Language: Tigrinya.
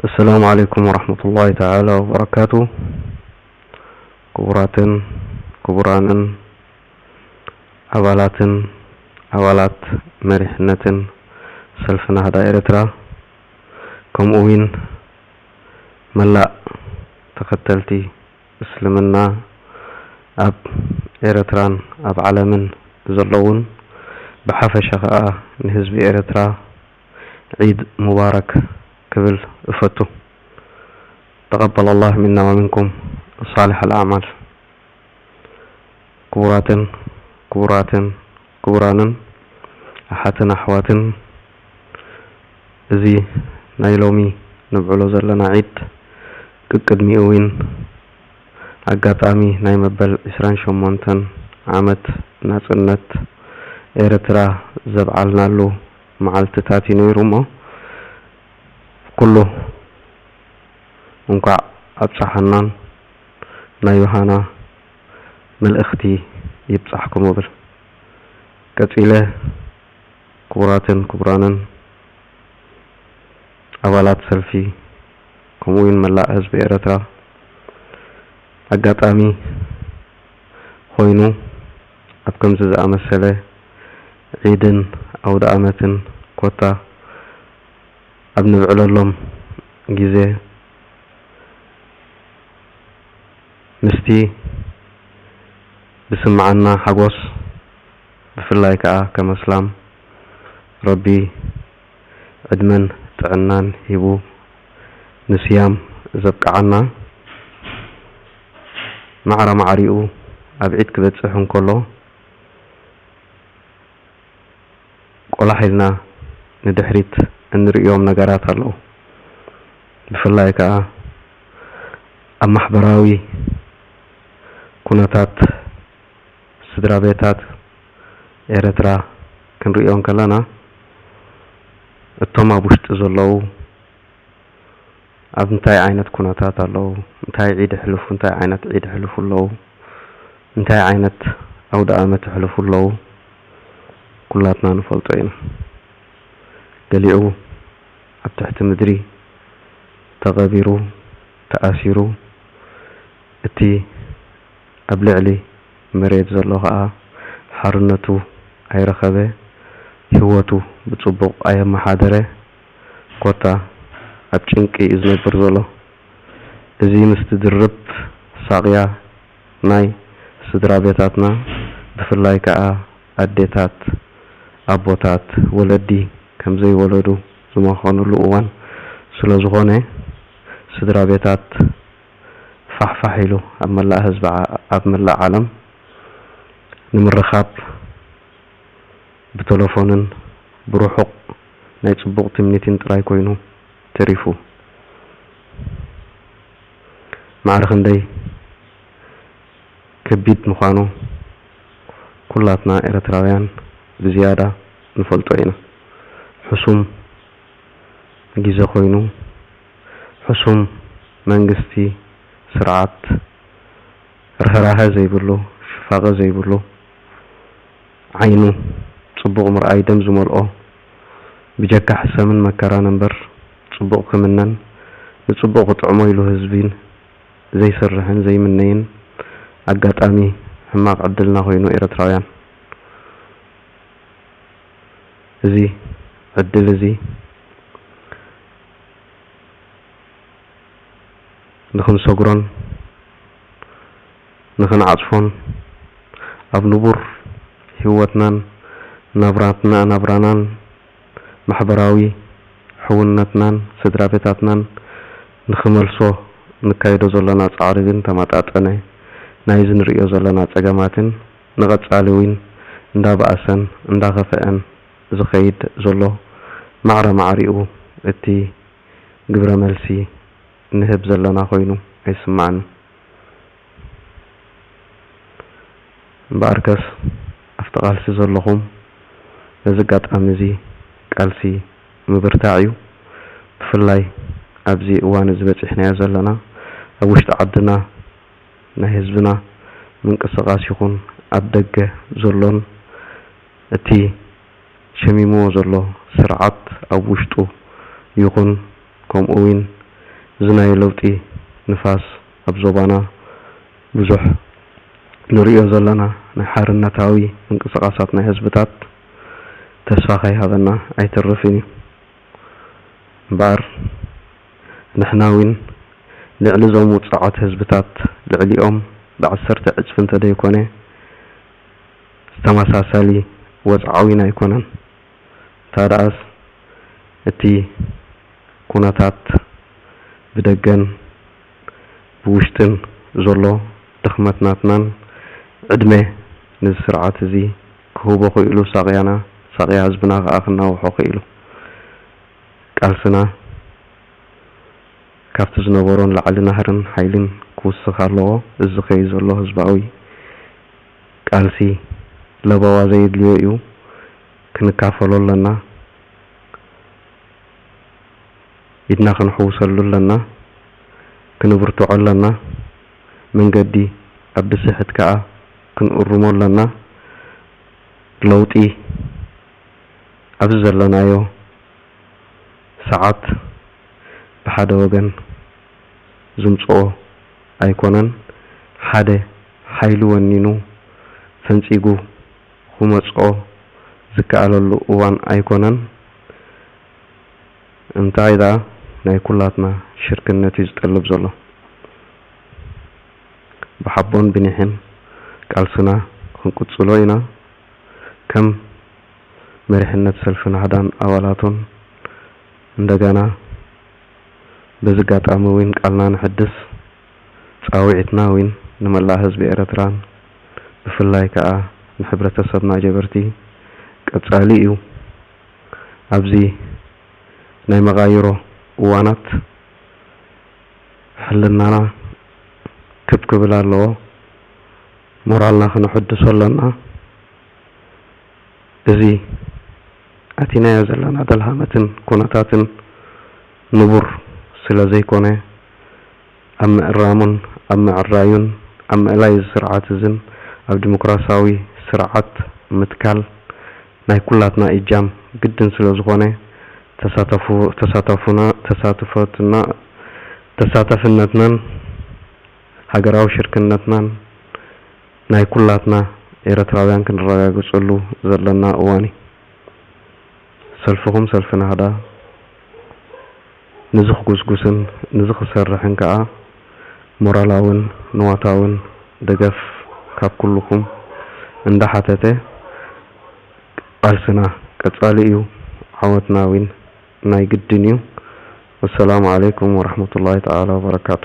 السلام عليكم ورحمة الله تعالى وبركاته. ክቡራትን ክቡራንን ኣባላትን ኣባላት መሪሕነትን ሰልፊ ናህዳ ኤርትራ፣ ከምኡ እውን መላእ ተኸተልቲ እስልምና ኣብ ኤርትራን ኣብ ዓለምን ዘለውን፣ ብሓፈሻ ኸኣ ንህዝቢ ኤርትራ ዒድ ሙባረክ ክብል እፈቱ። تقبل الله منا ومنكم صالح الأعمال. ክቡራትን ክቡራትን ክቡራንን ኣሓትን ኣሕዋትን፣ እዚ ናይ ሎሚ ነብዕሎ ዘለና ዒድ ቅቅድሚኡ እውን ኣጋጣሚ ናይ መበል ዕስራን ሸሞንተን ዓመት ናጽነት ኤርትራ ዘብዓልናሉ መዓልትታት እዩ ነይሩ እሞ፣ ኩሉ እንኳዕ ኣብጽሓናን ናይ ዮሃና መልእኽቲ ይብጻሕኩም እብል። ቀጺለ ክቡራትን ክቡራንን ኣባላት ሰልፊ፣ ከምኡ እውን መላእ ህዝቢ ኤርትራ፣ ኣጋጣሚ ኮይኑ ኣብ ከምዚ ዝኣመሰለ ዒድን ኣውደ ኣመትን ኮታ ኣብ ንብዕለሎም ግዜ፣ ምስቲ ብስምዓና ሓጎስ፣ ብፍላይ ከኣ ከም ኣስላም፣ ረቢ ዕድመን ጥዕናን ሂቡ ንስያም ዘብቅዓና፣ ማዕረ ማዕሪኡ ኣብ ዒድ ክበጽሕ እንከሎ፣ ቆላሕ ኢልና ንድሕሪት እንርእዮም ነገራት ኣለዉ። ብፍላይ ከኣ ኣብ ማሕበራዊ ኩነታት ስድራ ቤታት ኤርትራ ክንርእዮ እንከለና፣ እቶም ኣብ ውሽጢ ዘለዉ ኣብ እንታይ ዓይነት ኩነታት ኣለዉ፣ እንታይ ዒድ የሕልፉ፣ እንታይ ዓይነት ዒድ የሕልፉ ኣለዉ፣ እንታይ ዓይነት ኣውደ ኣመት የሕልፉ ኣለዉ፣ ኩላትና ንፈልጦ ኢና። ገሊኡ ኣብ ትሕቲ ምድሪ ተቐቢሩ፣ ተኣሲሩ፣ እቲ ኣብ ልዕሊ መሬት ዘሎ ኸኣ ሓርነቱ ኣይረኸበ፣ ህይወቱ ብጽቡቕ ኣየመሓደረ፣ ኮታ ኣብ ጭንቂ እዩ ዝነብር ዘሎ። እዚ ምስቲ ድርብ ሳቕያ ናይ ስድራ ቤታትና፣ ብፍላይ ከኣ ኣዴታት፣ ኣቦታት፣ ወለዲ ከም ዘይወለዱ ዝመኸኑሉ እዋን ስለ ዝኾነ፣ ስድራ ቤታት ፋሕፋሕ ኢሉ ኣብ መላእ ህዝቢ ዓ-፣ ኣብ መላእ ዓለም ንምርኻብ ብተለፎንን ብርሑቕ ናይ ጽቡቕ ትምኒትን ጥራይ ኮይኑ ተሪፉ። ማዕረ ክንደይ ከቢድ ምዃኑ ኩላትና ኤርትራውያን ብዝያዳ ንፈልጦ ኢና። ሕሱም ግዜ ኮይኑ፣ ሕሱም መንግስቲ፣ ስርዓት፣ ርህራሀ ዘይብሉ፣ ሽፋቐ ዘይብሉ፣ ዓይኑ ጽቡቕ ምርኣይ ደም ዝመልኦ፣ ብጀካ ሕሰምን መከራን እምበር ጽቡቕ ክምነን ንጽቡቕ ክጥዕሞ ኢሉ ህዝቢን ዘይሰርሕን ዘይምነይን ኣጋጣሚ ሕማቕ ዕድልና ኮይኑ ኤርትራውያን፣ እዚ ዕድል እዚ ንኽንሰግሮን ንኽንዓጽፎን፣ ኣብ ንቡር ህይወትናን ናብራትና-፣ ናብራናን ማሕበራዊ ሕውነትናን ስድራ ቤታትናን ንኽመልሶ ንካይዶ ዘለና ጻዕሪ ግን ተመጣጠነ፣ ናይዚ ንርእዮ ዘለና ጸገማትን ንቐጻሊ እውን እንዳበኣሰን እንዳኸፍአን ዝኸይድ ዘሎ፣ ማዕረ ማዕሪኡ እቲ ግብረ መልሲ ንህብ ዘለና ኮይኑ ኣይስምዓንን። እምበኣርከስ ኣብቲ ቃልሲ ዘለኹም ነዚ ኣጋጣሚ እዚ ቃልሲ ምብርታዕ እዩ። ብፍላይ ኣብዚ እዋን እዚ በጺሕናዮ ዘለና ኣብ ውሽጢ ዓድና ናይ ህዝብና ምንቅስቓስ ይኹን ኣብ ደገ ዘሎን እቲ ሸሚምዎ ዘሎ ስርዓት ኣብ ውሽጡ ይኹን ከምኡ እውን እዚ ናይ ለውጢ ንፋስ ኣብ ዞባና ብዙሕ ንርእዮ ዘለና ናይ ሓርነታዊ ምንቅስቓሳት ናይ ህዝብታት ተስፋ ከይሃበና ኣይተርፍን እዩ። እምበኣር ንሕና እውን ልዕሊ እዞም ውጹዓት ህዝብታት ልዕሊኦም ብዓሰርተ ዕጽፊ እንተደይኮነ ዝተመሳሰሊ ወጽዓዊን ኣይኮነን። እታ ደኣስ እቲ ኩነታት ብደገን ብውሽጥን ዘሎ ድኽመት ናትናን ዕድመ ነዚ ስርዓት እዚ ክህቦ ክኢሉ ሳቕያና ሳቕያ ህዝብና ከኣ ክናውሖ ክኢሉ ቃልስና ካብቲ ዝነበሮ ንላዕሊ ናህርን ሓይልን ክውስኽ ኣለዎ። እዚ ዝኸይድ ዘሎ ህዝባዊ ቃልሲ ለበዋ ዘየድልዮ እዩ። ክንካፈሎ ኣለና። ኢድና ክንሕውሰሉ ኣለና። ክንብርትዖ ኣለና። መንገዲ ኣብ ብስሕት ከኣ ክንእርሞ ኣለና። ለውጢ ኣብዚ ዘለናዮ ሰዓት ብሓደ ወገን ዝምጽኦ ኣይኮነን። ሓደ ሓይሊ ወኒኑ ፈንጺጉ ክመጽኦ ዝከኣለሉ እዋን ኣይኮነን። እንታይ ደኣ ናይ ኩላትና ሽርክነት እዩ ዝጠልብ ዘሎ። ብሓቦን ብኒሕን ቃልስና ክንቅጽሎ ኢና። ከም መሪሕነት ሰልፊ ናህዳን ኣባላቱን እንደገና በዚ ኣጋጣሚ እውን ቃልና ንሕድስ። ጻውዒትና እውን ንመላእ ህዝቢ ኤርትራን ብፍላይ ከኣ ንሕብረተሰብና ጀበርቲ ቀጻሊ እዩ። ኣብዚ ናይ መቓይሮ እዋናት ሕልናና ክብ ክብል ኣለዎ። ሞራልና ክነሐድሶ ኣለና። እዚ ኣቲናዮ ዘለና ደልሃመትን ኩነታትን ንቡር ስለ ዘይኮነ፣ ኣብ ምእራሙን ኣብ ምዕራዩን ኣብ ምእላይ እዚ ስርዓት እዝን ኣብ ዲሞክራሲያዊ ስርዓት ምትካል ናይ ኩላትና እጃም ግድን ስለ ዝኾነ፣ ተሳተፉ-፣ ተሳተፉና፣ ተሳትፎትና፣ ተሳታፍነትናን ሃገራዊ ሽርክነትናን ናይ ኩላትና ኤርትራውያን ክንረጋግጸሉ ዘለና እዋን እዩ። ሰልፍኹም ሰልፊ ናህዳ ንዚ ክጉስጉስን ንዚ ክሰርሕን ከኣ ሞራላውን ንዋታውን ደገፍ ካብ ኩልኹም እንዳሓተተ፣ ቃልስና ቀጻሊ እዩ። ዓወትና እውን ናይ ግድን እዩ። ወሰላሙ ዓለይኩም ወራህመቱላሂ ተዓላ ወበረካቱ።